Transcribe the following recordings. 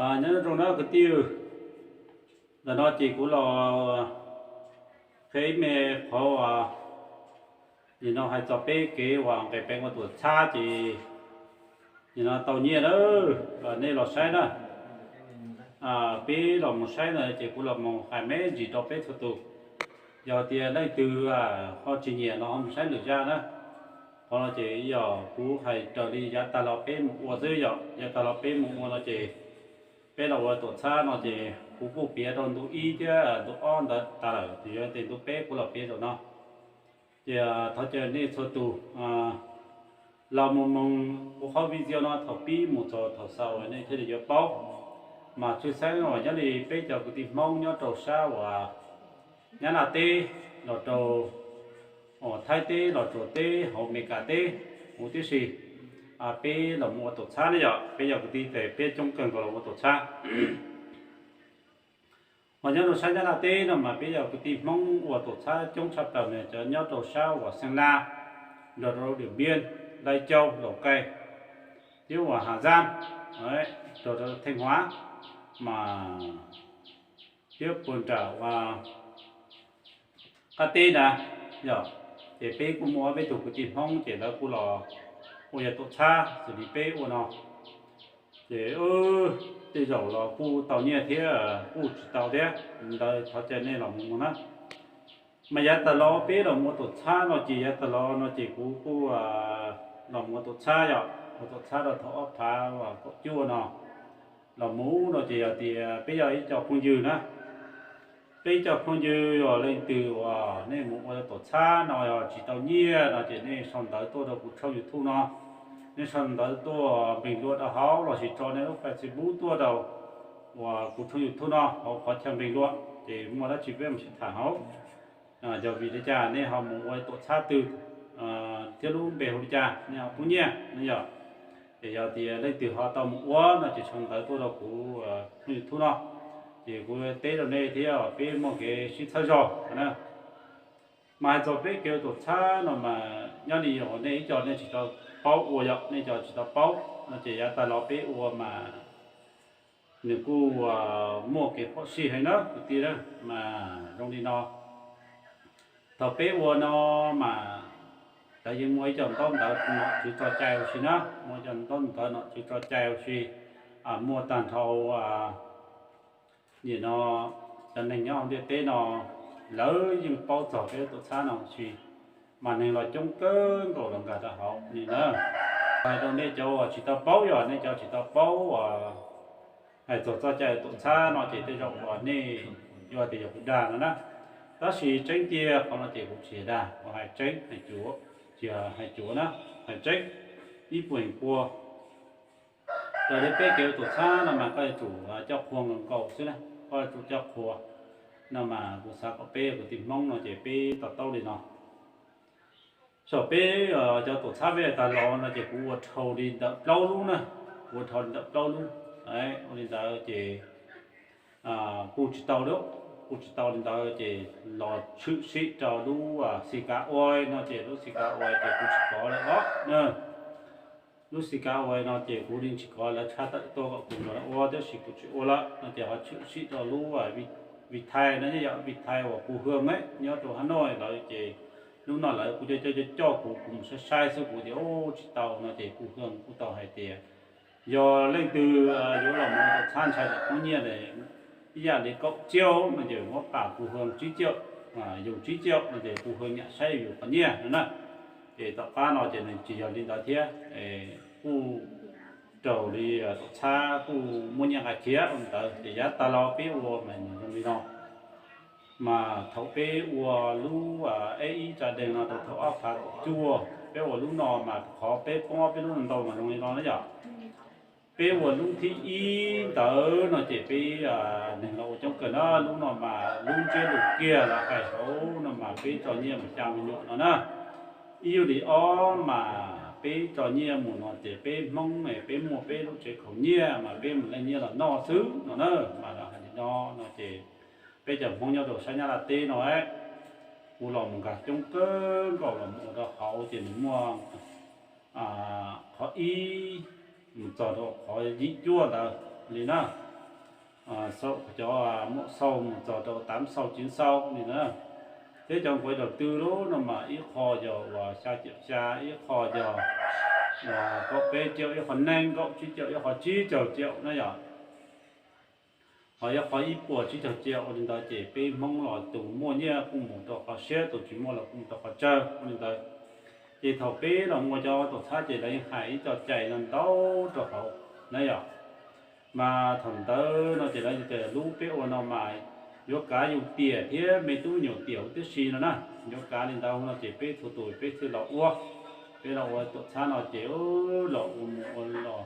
Nyob zoo na kwv tij, ntawm no ces kuv los qhia ib me qhov uas nim no hais txog peb kev uas nqis peev ua tuam txhab ces nim no tau nyiaj na. Nej los saib na, peb los mus saib na ces kuv los mus hais me ntsis rau peb txhua tus. Yog tias leej twg ho tsis nyiam los ho mus saib lwm zaj na. Qhov no ces yog kuv hais raws li yav tag los peb mus ua xwb, yog yav tag los peb mus ua no ces peb los ua tuam txhab no ces kuv kuj piav rau ntu ib thiab ntu ob ntawd tas lawm, yog tias ntu peb kuv los piav zaum no. Ces thov caw nej txhua tus los mus mloog kuv qhov video no thaum pib mus txog thaum xaus nej thiaj li yuav paub. Mas tshwj xeeb uas nyob li peb cov kwv tij Hmoob nyob rau sab uas Nyab Laj teb, los rau Thaib teb, los Tsuas teb, hauv Amelikas teb huv tib si, peb los mus ua tuam txhab ne yom. Peb yog kwv tij ces peb coob kawg nkaus los ua tuam txhab. Ho nyob rau sab Nyab Laj teb no mas peb yog kwv tij Hmoob ua tuam txhab coob tshaj plaws mas cov nyob rau sab uas Xeeb Laj, nrog rau Diam Npiab, Laib Caub, Laus Kaij, thiab uas Has Zaj, nrog rau Theej Huav, mas thiab puas nram uas qab teb na yom. Ces peb kuj muaj ob peb tug kwv tij Hmoob ces lawv kuj los ua yog tuam txhab xws li peb ua no. Ces tej zaum los kuj tau nyiaj thiab kuj tsis tau thiab, ntawd thov caw nej los mus mloog na. Mas yav tas los peb los mus ua tuam txhab no ces yav tas los no ces kuv kuj los mus ua tuam txhab yom, ua tuam txhab rau thaum ob phav kaum cuaj no. Los mus no ces yog tias peb yog ib co phooj ywg na, peb ib co phooj ywg yog leej twg uas nej mus ua tuam txhab no yog tsis tau nyiaj no ces nej sau ntawv tuaj rau kuv tshooj YouTube no, nej sau ntawv tuaj bình luận rau hauv lossis tso nej lub Facebook tuaj rau uas kuv tshooj YouTube no hauv qhov chaw bình luận ces muaj dab tsi peb mam sib tham hauv. Yog vim li cas nej ho mus ua tuam txhab twg thiab lub npe hu li cas nej ho poob nyiaj no yom. Ces yog tias leej twg ho tau mus ua no ces sau ntawv tuaj rau kuv tshooj YouTube no, ces kuv teb rau nej thiab peb muaj kev sib txhawb zog na. Mas hais txog peb kev ua tuam txhab no mas nyob li uas nej ib co nej tsis tau paub ua yom, nej cov tsis tau paub no ces yav tas los peb ua mas nws kuj muaj kev phom sij heev na kwv tij na. Mas zoo li no, thaum peb ua no mas lawv yeej muaj ib co ntaub ntawv nom tswv tso cai huv si na, muaj ib co ntaub ntawv nom tswv tso cai huv si, muaj tag nrho nim no cov neeg nyob hauv ntiaj teb no lawv yeej paub txog peb tuam txhab no huv si, mas neeg los coob kawg nkaus los nkag rau hauv li na. Hais rau nej cov uas tsis tau paub, yog nej cov tsis tau paub uas hais txog txoj cai tuam txhab no ces tej zaum uas nej yuav tias yog kuv dag no na. Tab sis tseeb tiag qhov no ces kuv tsis dag, kuv hais tseeb hais cuav, tsis hais cuav na, hais tseeb ib puas pua. Raws li peb kev ua tuam txhab no mas koj yuav tsum coj qhua nkaus nkaus xwb na, koj yuav tsum coj qhua no mas kuv xav kom peb kwv tij Hmoob no ces peb to taub li no. Saum peb cov tuam txhab peb tag los no ces kuv ua dhau li ntawm plaub lub na, kuv ua dhau li ntawm plaub lub. Ua li ntawd ces kuj tsis tau li, kuj tsis tau li ntawd ces los tshwm sim rau lub xis kas ua no ces lub xis kas ua ces kuv tsis kov lawm os. Lub xis kas ua no ces kuv li tsis kov, lawv tshaj tawm tuaj kom kuv ua tab sis kuv tsis ua lawm no ces ho tshwm sim rau lub Vitae no, yog Vitae uas kuv hwm nyob rau Hà Nội lawm ces lub no lawv kuj coj coj coj kuv, kuv mus saib saib xwb kuv tias tsis tau no ces kuv hwm kuj tau hais tias yog leej twg yuav los mus ua tuam txhab ntshai tawm poob nyiaj ib yam li kaum tsiaum no ces muab pam kuv hwm tsib tsiaum, yus tsib tsiaum no ces kuv hwm nyam saib yus qhov nyiaj no na. Ces tom qab no ces nws tsis yog li ntawd thiab, kuj raug li tuam txhab kuj muaj nyiaj nqa khiav ua li ntawd ces yav tas los peb ua mas nws zoo li no. Mas thaum peb ua lub ib tsa deeg no rau thaum ob phav kaum cuaj peb ua lub no mas qhov peb poob ob peb lub no ntau mas zoo li no na yom. Peb ua lub thib ib ntawd no ces peb neeg los ua coob kawg na, lub no mas lub ntsiab lus kiag los hais hauv no mas peb tso nyiaj mus xya me nyuam no na. Ib yam li ob mas peb tso nyiaj mus no ces peb Hmoob peb muaj peb lub tsev khaum nyiaj mas peb mus leej nyiaj los noj xwb no na. Mas los hais li no no ces peb cov Hmoob nyob rau sab Nyab Laj teb no kuv los mus nkag coob kawg nkaus los mus ua rau hauv ces nws muaj qhov ib mus txog rau qhov yim cuaj ntawd li na. xaus, cov muaj xaus mus txog rau tav xaus civ xaus li na. Thiab cov nqua daus tw lub no mas ib qho yog uas xya ciam xya, ib qho yog kaum peb ciam, ib qho nees nkaum tsib ciam, ib qho tsib caug ciam na yom. Ho ib qho ib puas tsib caug ciam ua li ntawd ces peb Hmoob los tus muaj nyiaj kuj mus rau qhov siab, tus tsis muaj los kuj mus rau qhov tsawg ua li ntawd. Ces thaum peb los mus ua cov tuam txhab ces lawv yeej hais ib co cai no ntau rau hauv na yom. Mas thaum ntawd no ces lawv tias lub peb ua no mas yuav kav yus tiam thiab me tub me nyuam tiam huv tib si no na. Yuav kav li ntawd no ces peb txhua tus peb thiaj los ua, peb los ua tuam txhab no ces los ua mus ua los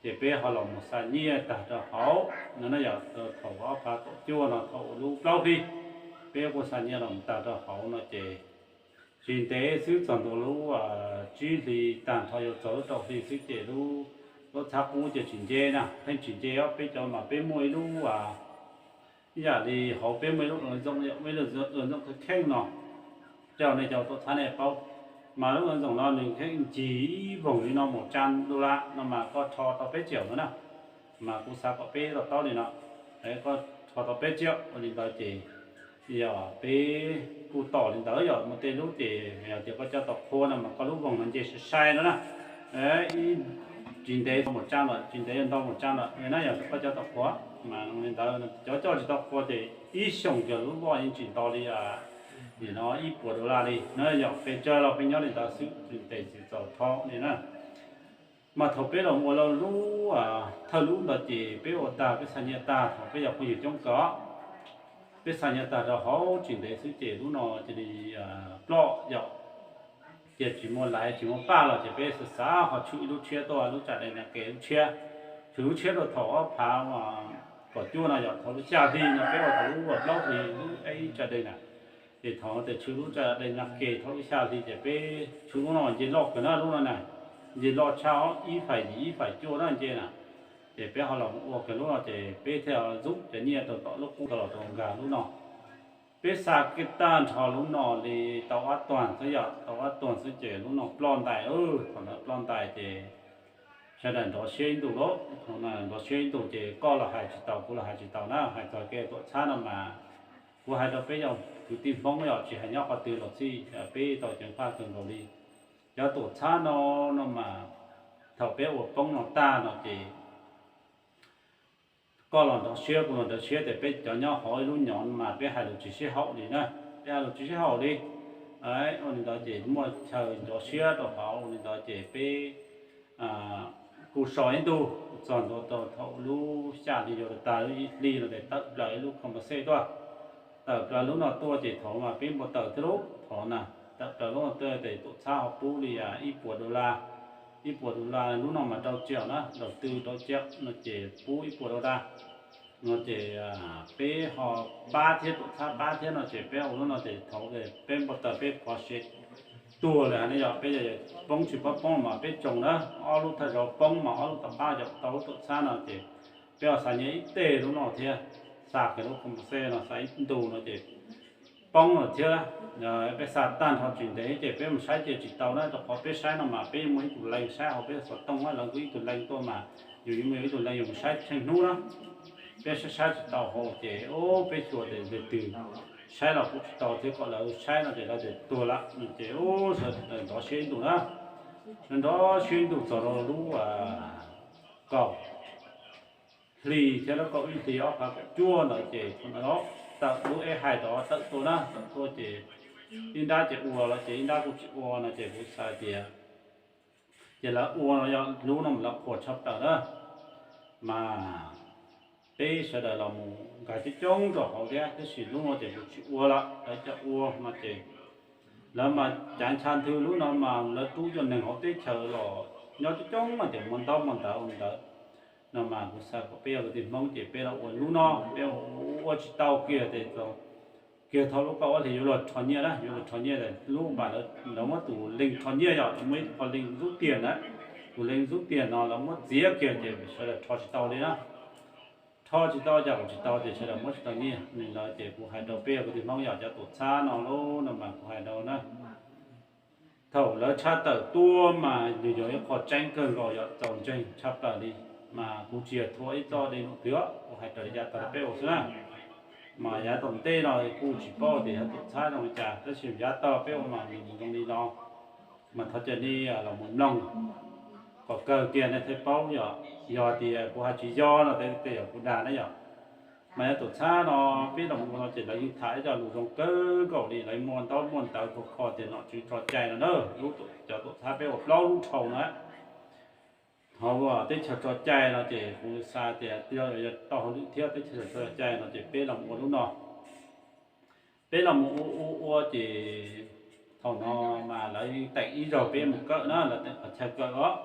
ces peb ho los mus xa nyiaj tag rau hauv no na yom. Thaum ob phav kaum cuaj no thaum ua lub plaub hli, peb kuj xa nyiaj los mus tag rau hauv no ces tsis ntev xwb txog ntua lub tsib hli tag nrho yuav txog lub rau hli xwb ces lub tuam txhab qub ces tsis nce na, pheej tsis nce os. Peb cov mas peb muaj ib lub ib yam li hauv peb muaj ib lub ua ntxoom, ib lub ua ntxoom kheej kheej no, coj nej cov tuam txhab nej paub, mas lub ua ntxoom no nws kheej ncig ib voog li no mus tsa du las no mas koj rho tau peb ciam no na. Mas kuv xav kom peb to taub li no, koj rho tau peb ciam ua li ntawd ces yog peb kuj tom li ntawd, yog muaj tej lub ces yog tias koj coj tau qhua no mas koj lub voog no nce sai sai no na. Tsis ntev mus tsa lawm, tsis ntev ntau mus tsa lawm na, yog koj coj tau qhua mas li ntawd. Cov coj tsis tau qhua ces ib xyoos yog lub voj yeej tsis nto li nim no ib puas dollar li na, yog pes tsawg los peb nyob li ntawd xwb, tsis ntev tsis txaus rho li na. Mas thaum peb los ua lub thawj lub ntawd ces peb ua tag peb xa nyiaj tag, thaum peb yog phooj ywg coob kawg, peb xa nyiaj tag rau hauv tsis ntev xwb ces lub no cia li ploj yom. Ces tsis muaj laiv tsis muaj paj los ces peb xav xav ho tshwm ib lub tshiab tuaj, lub tsam dej na ke lub tshiab, tshwm lub tshiab rau thaum ob phav kaum cuaj no yog thaum lub xya hli no peb ua thaum lub plaub hli lub ib tsam dej na. Ces thaum tes tshwm lub tsam dej na ke thaum lub xya hli ces peb tshwm lub no nce loj kawg na, lub no na nce loj tshaj ib fais yim ib fais cuaj na nce na. Ces peb ho los ua kiag lub no ces peb thiaj ntxub cov nyiaj rau tom lub qub tau los rau nkag lub no. Peb xa kiag tag nrho lub no li tau ob tuag xwb yom, tau ob tuag xwb ces lub no ploj ntais. Thaum ntawd ploj ntais ces sawv daws nrov siab ib ntus lauj. Thaum no nrov siab ib ntus ces koj los hais tsis tau, kuv los hais tsis tau na. Hais txog kev tuam txhab no mas kuv hais rau peb yog kwv tij Hmoob yom, tsis hais nyob qhov twg los xij, peb tau ceev faj kawg nkaus li. Cov tuam txhab no, no mas thaum peb ua poob no tag no ces koj los nrov siab kuv los nrov siab, ces peb cov nyob hauv ib lub nyov mas peb hais lus tsis sib haum li na. Peb hais lus tsis sib haum li. Ua li ntawd ces muaj chaw nrov siab rau hauv li ntawd ces peb kuj so ib ntus txog ntua tau thaum lub xya hli yuav tag lub ib hli no ces tawm plaws ib lub kho npa xej tuaj. Tawm plaws lub no tuaj ces thaum mas peb npau taws thiab lub thaum na, tawm plaws lub no tuaj ces tuam txhab ho pub li ib puas dollar. Ib puas dollar, lub no mas rau tsiaum na, daus tw rau tsiaum no ces pub ib puas dollar no ces peb ho pab thiab tuam txhab pab thiab no ces peb ua lub no ces thaum peb npau taws peb phov sev tuag lawm ne, yog peb poob tsis poob poob mas peb tsoo na, ob lub thawj zaug poob mas ob lub tom qab yog tau lub tuam txhab no ces peb ho xa nyiaj ib teg lub no thiab, xa kiag lub kho npa xej no xa ib ntus no ces poob lawm thiab. Peb xa tag nrho tsis ntev ces peb mus saib ces tsis tau na, rau qhov peb saib no mas peb muaj ib tug leej saib hauv peb xov tooj, lawv kuj ib tug leej tuaj mas yus yuav muaj yus ib tug leej yus mus saib tsheej hnub na. Peb saib saib tsis tau hauv ces peb xyuas ces leej twg saib los kuj tsis tau thiab, kom lawv saib no ces lawv tias tuag lawm ces sawv daws nrov siab ib ntus na. Sawv daws nrov siab ib ntus txog rau lub kaum hli thiab lub kaum ib hli ob phav kaum cuaj ntawd ces thaum ntawd tawm lub eb hais rov tawm tuaj na, tawm tuaj ces ib nrab ces ua los ces ib nrab kuj tsis ua no ces kuv xav tias ces lawv ua no yog lub no mas lawv qhuas tshaj plaws na. Mas peb sawv daws los mus nkag coob coob rau hauv thiab, tab sis lub no ces kuv tsis ua lawm, lawv coj ua no ces lawv mas cav ncha nthwv lub no mas lawv rub cov neeg hauv teb chaws los nyob coob coob no ces muaj ntaub muaj ntawv ua ntawd. No mas kuv xav kom peb yog kwv tij Hmoob ces peb los ua lub no, peb ua tsis tau kiag ces kiag thaum lub kaum ob hlis yuav luag rho nyiaj na, yuav luag rho nyiaj lub mas lawv muab tus leej rho nyiaj, yog lawv muab ib qho leej ntxub tiag na, tus leej ntxub tiag no lawv muab txiav kiag ces sawv daws rho tsis tau li na. Rho tsis tau, cas kom tsis tau ces sawv daws muab tsis tau nyiaj li ntawd ces kuv hais rau peb yog kwv tij Hmoob yog cov tuam txhab no lub no mas kuv hais rau na. Thaum lawv tshaj tawm tuaj mas nws yog ib qho tseeb kawg nkaus, yog txaus ntseeg tshaj plaws li. Mas kuv tsis yog thuam ib txoj dej num twg, kuv hais raws li yav tag peb ua xwb na. Mas yav tom ntej no kuj tsis paub tias yog tuam txhab zoo li cas, tab sis yav tag peb ua mas nws zoo li no. Mas thov caw nej los mus mloog kom kawg kiag nej thiaj paub yom. Yog tias kuv hais tsis yog no tej yog kuv dag na yom. Mas yog tuam txhab no peb los mus ua no ces lawv yeej tham ib co lus zoo kawg nkaus li, lawv muaj ntaub muaj ntawv kho kho tias nom tswv tso cai no na. Lub cov tuam txhab peb ua plaub lub dhau na, ho ua teb chaws tso cai no ces kuv xav tias yog tau hauj lwm thiab teb chaws tso cai no ces peb los mus ua lub no. Peb los mus ua ua ua ces thaum no mas lawv teem ib zaug peb mus kawm na, lawv teem qhov chaw kawm os.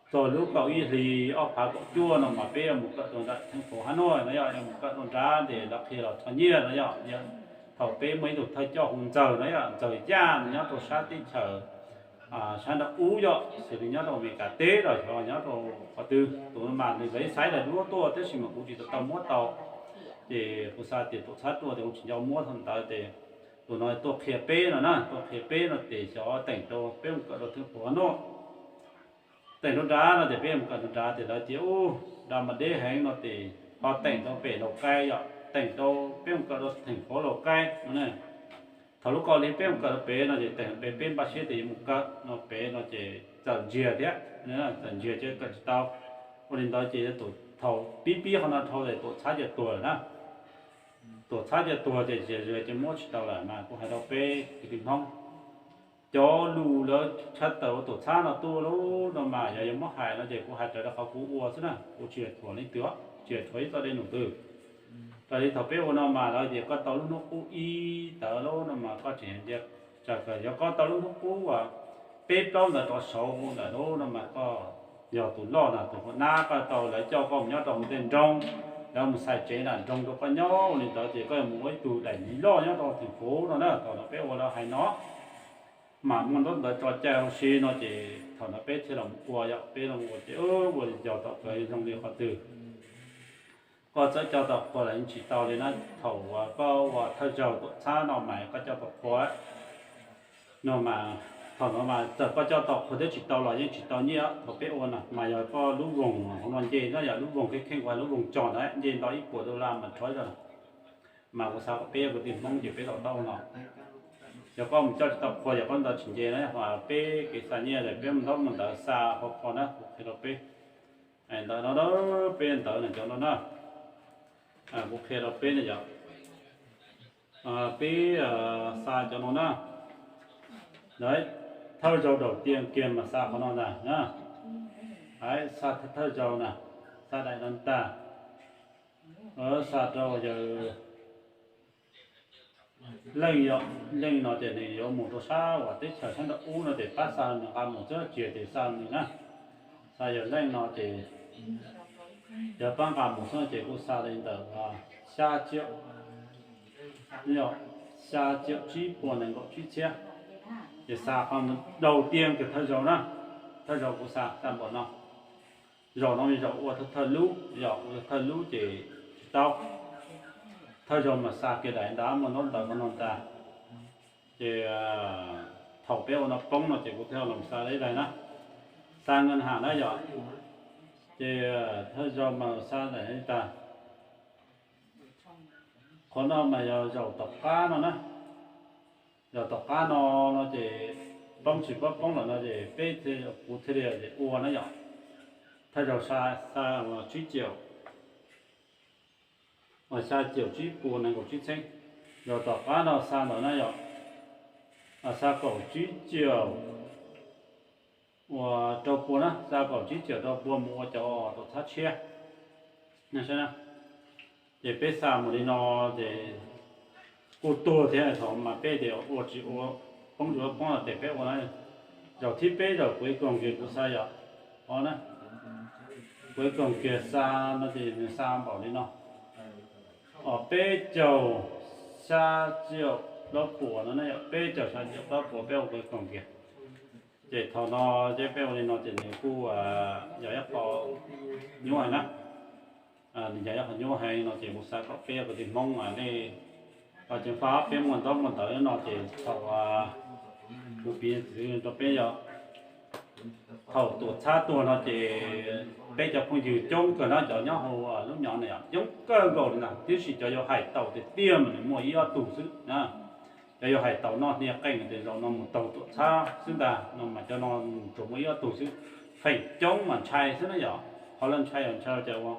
Txog lub kaum ib hlis ob phav kaum cuaj no mas peb yuav mus kawm rau nram theej phuv hab nuj no yom, yuav mus kawm rau nrad ces lawv qhia los txog nyiaj no yom. Thaum peb muaj ib tug thawj coj hu Ntxawg no yom, Ntxawg Yaj nyob rau sab teb chaws sab nram ub yom, xws li nyob rau Amelikas teb los xyov nyob rau qhov twg, tus no mas nws lawv xaiv daim duab tuaj tab sis mas kuv tsis tau tau muab tau. Ces kuv xav tias tuam txhab tuaj ces kuv tsis nco muab thaum ntawd ces tus no tuaj qhia peb no na, tuaj qhia peb no ces xyov teem rau peb mus kawm rau theej phuv hab nuj. Teem rau nrad no ces peb mus kawm rau nrad ces lawv tias ub, nrad mas deb heev no ces ho teem rau pem Laus Kai yom, teem rau peb mus kawm rau theej phuv Laus Kai no na. Thaum lub kaum hli peb mus kawm rau pem no ces teem pem peb npaj siab tias yuav mus kawm no pem no ces txawm ntsiag thiab, txawm ntsiag ces kawm tsis tau. Ua li ntawd ces thaum pib pib qhov no dhau ces tuam txhab cia tuag lawm na. Tuam txhab cia tuag ces tsis yog ces muab tsis tau lawm mas kuv hais rau peb kwv tij Hmoob, cov lus lawv tshaj tawm ua tuam txhab no tuaj lub no mas yog yuav muab hais no ces kuv hais raws li qhov kuv ua xwb na, kuv tsis yog thuam leej twg, tsis yog thuam ib txoj dej num twg. Raws li thaum peb ua no mas lawv tias koj tau lub hnub qub ib tawm lub no mas koj tseem cia, tsam yog koj tau lub hnub qub uas peb plaub ntawd rov saud ntawm lub no mas koj yog tus loj na, tus huam nab, koj tau lawv coj koj mus nyob rau hauv tej nroog, lawv mus xais tsev nram nroog rau koj nyob, ua li ntawd ces koj yuav mus ua ib tug daim niv loj nyob rau theej phuv no na. Thaum no peb ua lawv hais no mas muaj ntaub ntawv tso cai huv si no ces thaum no peb thiaj los ua yom, peb los ua ces ua yog tau kawg zoo li qhov twg. Koj txawj coj tau qhua los yeej tsis tau li na, thaum uas koj ua thawj zaug tuam txhab no mas koj coj tau qhua no mas, thaum no mas txawm koj coj tau qhua thiab tsis tau los yeej tsis tau nyiaj. Thaum peb ua no mas yog koj lub voos hauv no nce no, yog lub voos kheej kheej ua lub voos tso na nce nto ib puas dollar mas rov zog. Mas kuv xav kom peb ua kwv tij Hmoob ces peb tau taub no, yog koj mus coj tsis tau qhua yog koj ntawd tsis nce na, peb kev xa nyiaj ces peb mus ntaub mus ntawv xa qhov qhua na, kuv qhia rau peb. Ntawd no, peb ntawd no cov no na, kuv qhia rau peb na yom. Peb xa cov no na, thawj zaug daum tiam kiag mas xa qhov no ntag na. Xa thawj zaug na, xa daim no ntag. Xa rau yawg Leej yom, Leej no ces nws yuav mus rau sab uas teb chaws sab nraum ub no ces pab xa nws nqa mus xwb, tsis yog tias xa nws na. Xa yawg Leej no ces yog pab nqa mus xwb ces kuj xa li ntawm xya triệu, xya triệu tsib puas nees nkaum tsib txhiab. Ces xa qhov đầu tiên kiag thawj zaug na, thawj zaug kuv xa tag npaum no. Zaum no zaum ua thawj lub, zaum ua thawj lub ces tsis tau. Thawj zaug mas xa kiag daim ntaub ntawv no ntag. Ces thaum peb ua no poob no ces kuv thiaj los xa li daim na, xa ngân hàng na yom. Ces thawj zaug mas xa daim li tag. Qhov no mas yog zaum tom qab no na, zaum tom qab no, no ces poob tsis paub poob lawm no ces peb, kuv thiaj li ua na yom. Thawj zaug xa, xa uas tsib triệu, uas xya triệu tsib puas nees nkaum tsib txhiab. Zaum tom qab no xa ntawd na yom, xa kaum tsib triệu uas rau puas na, xa kaum tsib triệu rau puas mus ua cov tuam txhab tshiab. Ces peb xa mus li no ces kuj tuag thiab, thaum mas peb tias ua tsis ua, poob tsis poob los ces peb ua na. Zaum thib peb zaum kuv ib koog kiag kuv xa yom, o na, kuv ib koog kiag xa no ces nws xa npaum li no, o peb caug xya triệu plaub puas no na yom, peb caug xya triệu plaub puas peb ua kuv ib koog kiag. Ces thaum no ces peb ua li no ces nws kuj yog ib qho nyuaj heev na. Nws yog ib qho nyuaj heev no ces kuv xav kom peb ua kwv tij Hmoob nej ceev faj, peb muaj ntaub muaj ntawv no ces thaum kuv piv txwv rau peb yog Thaum tuam txhab tuag no ces peb cov phooj ywg coob kawg no, cov nyob hauv lub nyov no yog coob kawg nkaus li ntag, tiam sis cov yuav hais tau tiag tiag mas nws muaj ib ob tug xwb na. Cov yuav hais tau noj hnia qeej tias zaum no mus taug tuam txhab xwb ntag no mas cov no tsuas muaj ib ob tug xwb. Feem coob mas ntshai xwb na yom. Qhov lawv ntshai los ntshai cas ua,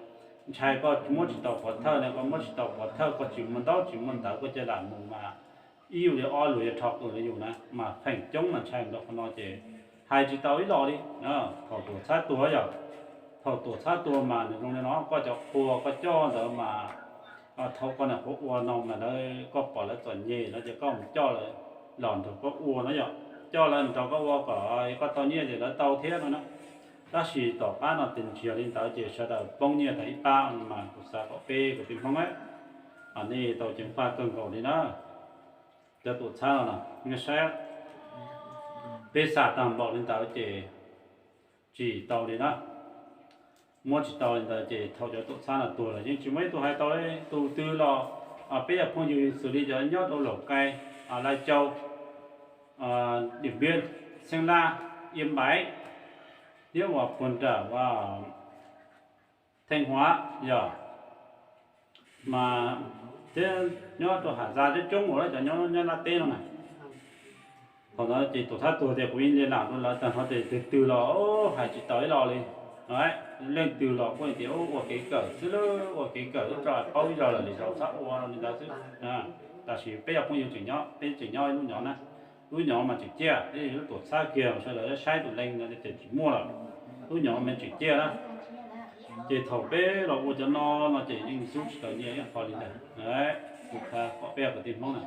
ntshai koj muab tsis tau pov thawj ne, koj muab tsis tau pov thawj, koj tsis muaj ntaub tsis muaj ntawv, koj cia lam mus mas ib yus li ob luag yuav rho qws rau yus na, mas feem coob mas ntshai ntau qhov no ces hais tsis tau ib los li. Thaum tuam txhab tuag yog, thaum tuam txhab tuag mas nws zoo li no, koj cov qhua koj coj ntawd mas thaum koj niam qhuav ua no mas lawv, koj pom lawv txom nyem no ces koj mus coj lawv los nrog koj ua no yog, coj lawv nrog koj ua kom koj tau nyiaj ces lawv tau thiab no na. Tab sis tom qab no ces tsis yog li ntawd ces sawv daws poob nyiaj tag ib pab mas kuv xav kom peb kwv tij Hmoob nej tau ceev faj kawg nkaus li na. Cov tuam txhab no nej saib, peb xa tag npaum li ntawd ces tsis tau li na. Muab tsis tau li ntawd ces thaum cov tuam txhab no tuag los yeej tsis muaj ib tug hais tau li. Tus twg los peb yog phooj ywg xws li cov nyob rau Laus Kai, Lai Cau, Dim Npiab, Xeeb Laj, Iab Npaiv, thiab uas puag nram uas Theej Huav yog, mas thiab nyob rau Ham Zas coob coob ua cov nyob nyob Laj Teb no na. Thaum no ces tuam txhab tuag tias kuv yeej li lam rau lawv tag nrho ces tus twg los hais tsis tau ib los li. Leej twg los kuj tias ua kev kawm xwb, ua kev kawm rau paub ib zaug lawm lwm zaus txhob ua li ntawd xwb. Tab sis peb yog phooj ywg tseem nyob, peb tseem nyob lub nyov na. Lub nyov mas tseem ciaj, lub tuam txhab kiag sawv daws saib tus leej no ces tsis muaj lawm. Lub nyov mas tseem ciaj na. Ces thaum peb los ua cov no no ces yeej xub tsis tau nyiaj ib qho li ntag. Kuv xav kom peb kwv tij Hmoob na,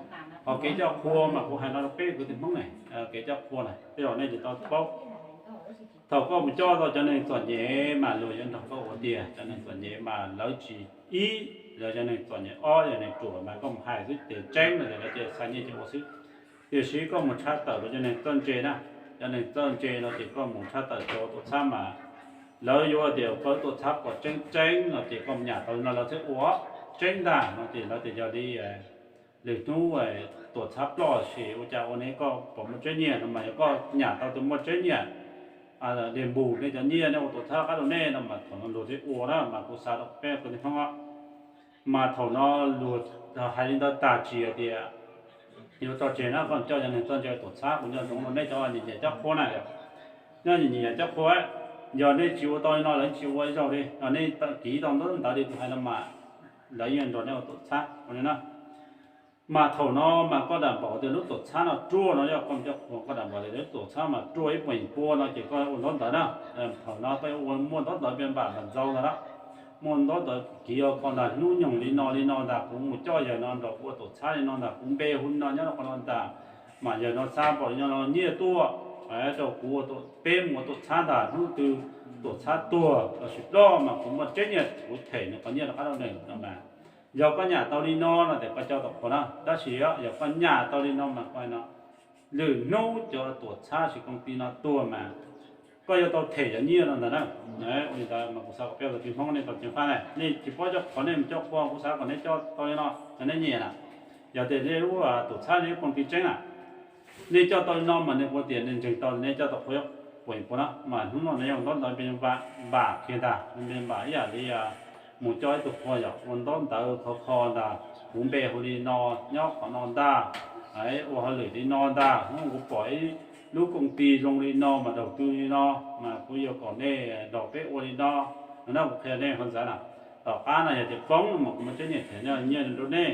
ho kev coj qhua mas kuv hais no rau peb kwv tij Hmoob na, kev coj qhua na tej zaum nej tsis tau paub. Thaum koj mus coj tau cov neeg txom nyem mas luag yuav nrog koj ua tiag, cov neeg txom nyem mas lawv tsis, ib, lawv cov neeg txom nyem, ob, yog neeg ruam mas koj mus hais xwb ces tseeb no ces lawv cia xa nyiaj ces ua xwb. Tiam sis koj mus tshaj tawm rau cov neeg txawj ntse na, cov neeg txawj ntse no ces koj mus tshaj tawm rau tuam txhab mas lawv yuav tias koj tuam txhab kom tseeb tseeb no ces koj mus nyam tau li no lawv thiaj ua tseeb ntag no ces lawv tias yog li lwm hnub tuam txhab ploj ces ua cas ua ne koj pom muaj tseeb nyiaj no mas yog koj nyam tau tus muaj tseeb nyiaj li npus nej cov nyiaj nej ua tuam txhab qab rau nej no mas thaum no luag thiaj ua na mas kuv xav rau peb kwv tij Hmoob. Mas thaum no luag hais li ntawd tag tsis hais tias yuav tso tseg na, koj coj cov neeg txawj ntse tuam txhab kuv nco ntsoov rau nej cov nyiam nyiam coj qhua na, nyob nyiam nyiam coj qhua, yog nej tsis ua tau li no lawv tsis ua ib zaug li, nej kiv tau ntaub ntawv li kuv hais no mas lawv yeej nrog nej ua tuam txhab ua li na. Mas thaum no mas koj dam npaum tias lub tuam txhab no ruaj no yog koj coj qhua koj dam npaum tias lub tuam txhab mas ruaj ib puas pua no ces koj ua ntaub ntawv na. Thaum no koj yuav ua muaj ntaub ntawv npe npam npam ntxaus ntag na, muaj ntaub ntawv kiv ua koj ntag hnub nyoog li no li no ntag kuv mus coj yawg no nrog kuv ua tuam txhab li no ntag kuv npe hu li no nyob rau qhov no ntag, mas yawg no xa npaum li no nyiaj tuaj rau kuv, peb mus ua tuam txhab ntag hnub twg tuam txhab tuag los sis ploj mas kuv muaj tseeb nyiaj kuv them nws qhov nyiaj rov qab rau nws no mas. Yog koj nyam tau li no no ces koj coj tau qhua na, tab sis yog koj nyam tau li no mas koj no lwm hnub cov tuam txhab sis koom ti no tuag mas koj yuav tau them cov nyiaj no ntag na. Ua li ntawd mas kuv xav kom peb kwv tij Hmoob nej tau ceev faj na, nej tsis paub coj qhua nej mus coj qhua kuv xav kom nej coj tau li no nej nyiam na. Yog tias nej lub tuam txhab nej lub koom ti tseeb na, nej coj tau li no mas nej kuv tias nej ntseeg tau nej coj tau qhua puas pua na mas hnub no nej ua ntaub ntawv npe npam kiag ntag, npe npam ib yam li mus coj ib tug qhua yog ua ntaub ntawv khov kho ntag, kuv npe hu li no, nyob qhov no ntag, ua hauj lwm li no ntag, hnub kuv pom ib lub koom ti zoo li no mas daus tw li no mas kuv yuav kom nej nrog peb ua li no. No na kuv qhia nej qhov ntawd na, tom qab no yog tias poob no mas kuv muaj tseeb nyiaj them nyiaj rau nej.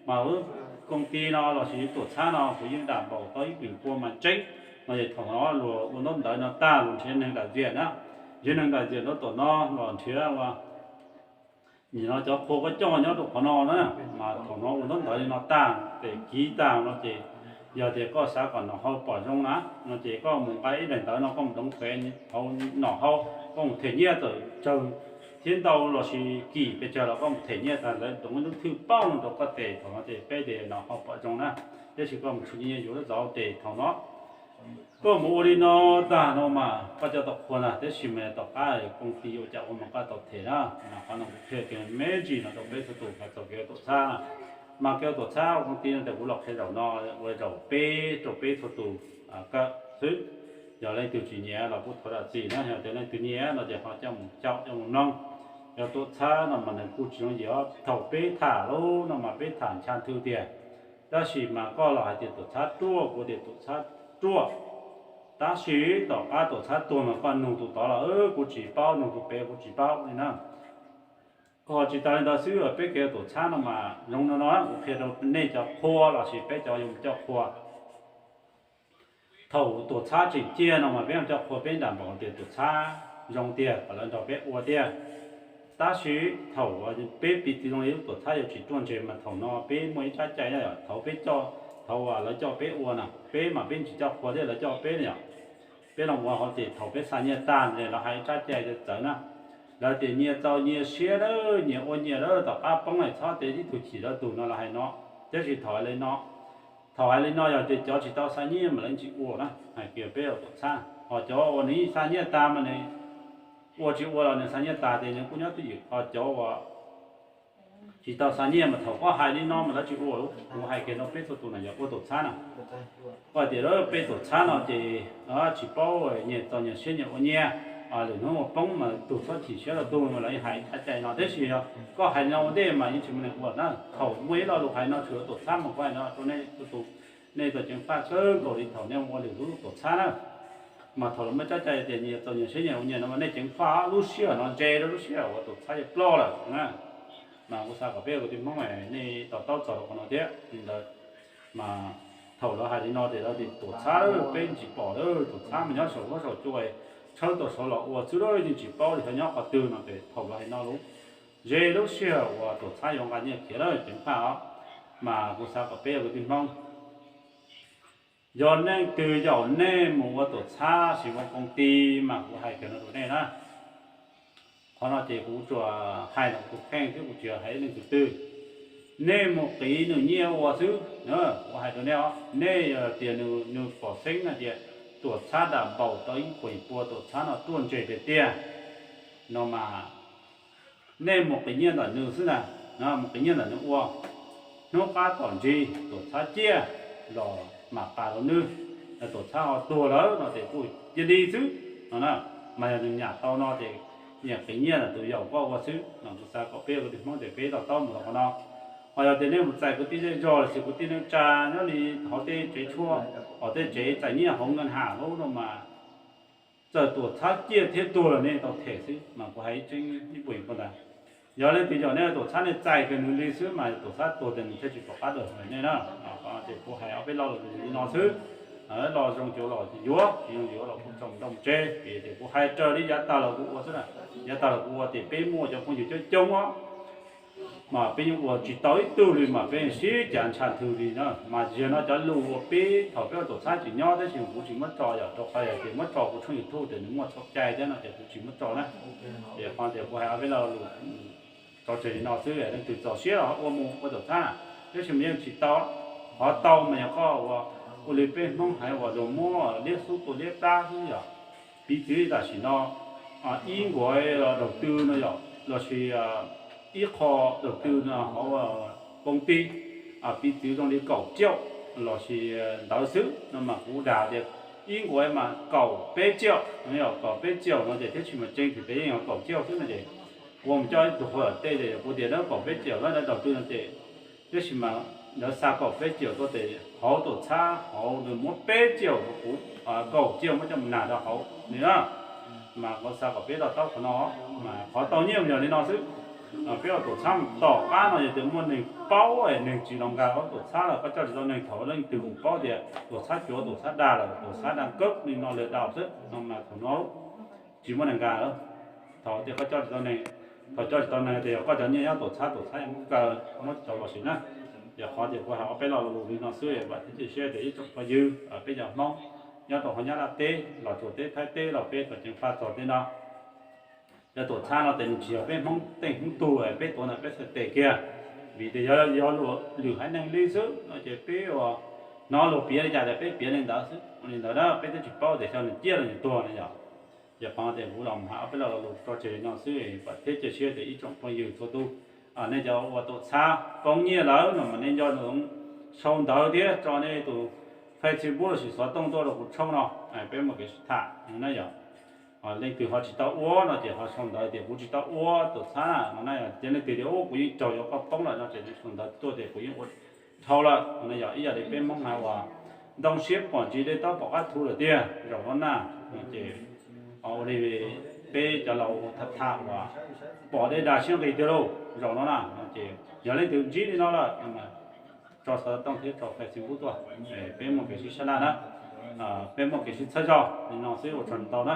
Mas lub koom ti no los sis tuam txhab no kuv yeej dam npaum tau ib puas pua mas tseeb. No ces thaum no luag ua ntaub ntawv no tag luag nrhiav neeg dam ziam na, nrhiav neeg dam ziam rau tom no los nrhiav ua nim no cov qhua koj coj nyob rau qhov no na, mas thaum no ua ntaub ntawv li no tag ces kiv tag no ces yog tias koj xav kom nom hau pom zoo na, no ces koj mus nqa ib daim ntawv no koj mus doov pem hauv nom hau, koj mus them nyiaj txawm tsawg thiab ntau los sis kim pes tsawg los koj mus them nyiaj tag lawv doov ib lub thwj paub no rau koj tes, thaum no ces peb tias nom hau pom zoo na. Tab sis koj mus tsis nyiaj yuav zov tes thaum no koj mus ua li no tag no mas koj coj tau qhua ntag, tab sis mas tom qab koom ti ua cas ua mas koj tau them na. Mas qhov no kuv qhia kiag me ntsis no rau peb txhua tus hais txog kev ua tuam txhab na. Mas kev ua tuam txhab ua koom ti no ces kuv los qhia zaum no ua zaum peb rau peb txhua tus kawm xwb. Yog leej twg tsis nyiam los kuj thov zam txim na, yog tias leej twg nyiam no ces ho coj mus caum coj mus mloog. Yog tuam txhab no mas nws kuj tsis zoo yim os. Thaum peb tham lub no mas peb tham ncha nthwv tiag, tab sis mas koj los hais tias tuam txhab ruaj, kuv tias tuam txhab ruaj, tab sis tom qab tuam txhab tuag mas koj nug tus tod los kuv tsis paub, nug tus pem kuv tsis paub li na. Ho tsis tas li ntawd xwb, peb kev ua tuam txhab no mas zoo no no, kuv qhia rau nej cov qhua los sis peb cov yuav mus coj qhua. Thaum tuam txhab tseem ciaj no mas peb coj qhua peb nram npaum tias tuam txhab zoo tiag kom lawv nrog peb ua tiag. Tab sis thaum peb piv txwv zoo li lub tuam txhab yuav tsis ruaj ntseg mas thaum no peb muaj ib tsab cai na yom, thaum peb coj, thaum lawv coj peb ua na, peb mas peb tsis coj qhua thiab lawv coj peb na yom. Peb los ua hauv ces thaum peb xa nyiaj tag lawv hais ib tsab cai txawv na, lawv tias nyias txaus nyias siab na, nyias ua nyias lawm, tom qab poob es txhob tias ib tug chim rau tug no los hais no. Tab sis thaum hais li no, thaum hais li no yog tias cov tsis tau xa nyiaj mas lawv tsis ua na, hais kiag peb ua tuam txhab. Ho cov uas nws yeej xa nyiaj tag mas nws ua tsis ua los nws xa nyiaj tag ces nws kuj nyob twj ywm. Ho cov uas tsis tau xa nyiaj mas thaum koj hais li no mas lawv tsis ua lawm. Kuv hais kiag rau peb txhua tus na yog ua tuam txhab na, koj tias peb tuam txhab no ces tsis paub, nyias txaus nyias siab nyias ua nyiaj, lwm hnub ua poob mas tug txhob chim siab rau tug mas lawv hais tsab cai no. Tab sis yog koj hais li no ua ntej mas yeej tsis muaj neeg ua na. Thaum muaj ib lo lus hais no tshwm tuam txhab mas kuv hais no rau nej txhua tus, nej tau ceev faj kawg nkaus li thaum nej ua lwm hnub tuam txhab na. Mas thaum lawv muaj tsab cai tias nyias txaus nyias siab nyias ua nyiaj no mas nej ceev faj lub sij hawm no ntse rau lub sij hawm uas tuam txhab yuav ploj lawm na. Mas kuv xav kom peb ua kwv tij Hmoob nej to taub txog rau qhov no thiab li ntawd. Mas thaum lawv hais li no ces lawv tias tuam txhab peb tsis pom lawm, tuam txhab mas nyob saum huab saum cua, tshawb tau saud los ua xwb lawm, yeej tsis paub li xyov nyob qhov twg no ces thaum lawv hais no lawm, ze lub sij hawm uas tuam txhab yuav nqa nyiaj khiav lawm ceev faj os. Mas kuv xav kom peb ua kwv tij Hmoob, yog leej twg yaum nej mus ua tuam txhab sis ua koom ti mas kuv hais kiag no rau nej na. Qhov no ces kuv tsuas hais los tus kheej xwb, kuv tsis yog hais leej twg twg. Nej mus qiv nws nyiaj ua xwb. Kuv hais rau nej os, nej yog tias nws pom xeeb hais tias tuam txhab dam npaum tau ib puas yim pua, tuam txhab no ruaj ntseg tiag tiag no mas nej mus qiv nyiaj ntawm nws xwb na, mus qiv nyiaj ntawm nws ua. Hnub qab tom ntsis tuam txhab ciaj los mam qas rau nws, tuam txhab ho tuag lawm no ces kuj cia li xwb no na. Mas yog nws nyam tau no ces nyiam qiv nyiaj ntawm tus yaum koj ua xwb no. Kuv xav kom peb ua kwv tij Hmoob ces peb to taub mus rau qhov no. Ho yog tias nej mus txais kwv tij zej zog los sis kwv tij neej tsa nyob li hauv tej tsev tshuaj, hauv tej tsev txais nyiaj hauv nkawj ham lub no mas txawm tuam txhab ciaj thiab tuag los nej tau them xwb. Mas kuv hais ib tseeb ib puas yim pua ntag. Yog leej twg yaum nej tuam txhab nej txais kiag nws li xwb mas tuam txhab tuag tias nws thiaj tsis pom qab tuaj hwm nej na. Ces kuv hais ob peb lo lus li no xwb. Lo zoo cuav los yuav, tsis zoo yuav los kuj tso mus nrauj mus tsev. Vim tias kuv hais raws li yav tag los kuv ua xwb na. Yav tag los kuv ua ces peb muaj cov phooj ywg coob coob os, mas peb yeej ua tsis tau ib tug li mas peb sib cav ntsha nthwv li na. Mas ziag no cov lus uas peb thaum peb ua tuam txhab tseem nyob tab sis kuv tsis muab tso yom, rau qhov yog tias muab tso kuv tshooj YouTube ces nws muaj txhaum cai thiab no ces kuv tsis muab tso na. Ces qhov tias kuv hais ob peb lo lus tso tseg li no xwb, leej twg txaus siab los ua mus ua tuam txhab na. Tab sis mas yeej tsis tau, qhov tau mas yog koj ua, ua li peb Hmoob hais uas luag muab liab xub tua liab plab xwb yom. Piv txwv tam sim no ib nkuav daus tw no yom, los sis ib qho daus tw no hauv koom ti, piv txwv zoo li kaum tsiaum los sis ntawd xwb no mas kuv dag tias ib nkuav mas kaum peb tsiaum no, kaum peb tsiaum no ces thiab tsis mas tseeb tias yeej yog kaum tsiaum xwb no ces kuv mus coj ib tug qhua tej ces kuv tias lawv kaum peb tsiaum lawv daus tw no ces, tab sis mas lawv xa kaum peb tsiaum tuaj ces hauv tuam txhab hauv nws muab peb tsiaum rau kuv, kaum tsiaum muab coj mus nag rau hauv li na. Mas kuv xav kom peb to taub qhov no, mas qhov tau nyiaj yog li no xwb. Peb ua tuam txhab tom qab no yog tias muaj neeg paub es neeg tsis los nkag hauv tuam txhab los koj coj tsis tau neeg, thaum leej twg mus paub tias tuam txhab cuav tuam txhab dag lawm, tuam txhab dag kawb li no lawm dau xwb no mas thaum no tsis muaj neeg nkag lawm. Thaum tias koj coj tsis tau neeg, thaum coj tsis tau neeg tias yog koj cov nyiaj nyob tuam txhab, tuam txhab muab kaw muab tsis tau los sim na. Yog qhov tias kuv hais ob peb lo lus li no xwb, vam thiab cia siab tias ib tsoom phooj ywg peb cov Hmoob nyob rau hauv Nyab Laj teb los txog teb Thaib teb los peb tau ceev faj txog tej no. Yog tuam txhab no ces nws tsis yog peb Hmoob teej Hmoob tug peb tuav ntawm peb txhais tes kiag, vim tias yog, yog lwm haiv neeg li xwb no ces peb ua, hnov luag piav li cas ces peb piav li ntawd xwb. Ua li ntawd na peb twb tsis paub tias xyov nws ciaj los nws tuag no yom. Yog qhov tias kuv los hais ob peb lo lus tso tseg li no xwb, vam thiab cia siab tias ib tsoom phooj ywg txhua tus, nej cov ua tuam txhab poob nyiaj lawm no mas nej nco ntsoov sau ntawv thiab tso nej tus Facebook los sis xov tooj tuaj rau kuv tshoob no, peb muaj kev sib tham no na yom. Leej twg ho tsis tau ua no ces ho sau ntawv tias kuv tsis tau ua tuam txhab no na yom. Ces leej twg tias ua kuv yeej raug yuav koj poob lawm no ces sau ntawv tuaj tias kuv yeej ua dhau lawm no na yom. Ib yam li peb Hmoob hais uas ntoo siab pom ntsis dej tob pom qab thu lawm tiag zaum no na. Ces ua li peb cov laus tham tham uas pom dej dag siab nqis tiag lauj zaum no na. Ces yog leej twg ntsib li no lawm tso xov tooj thiab tso Facebook tuaj, peb muaj kev sib sab laj na, peb muaj kev sib txhawb zog li no xwb ua tsaug ntau na.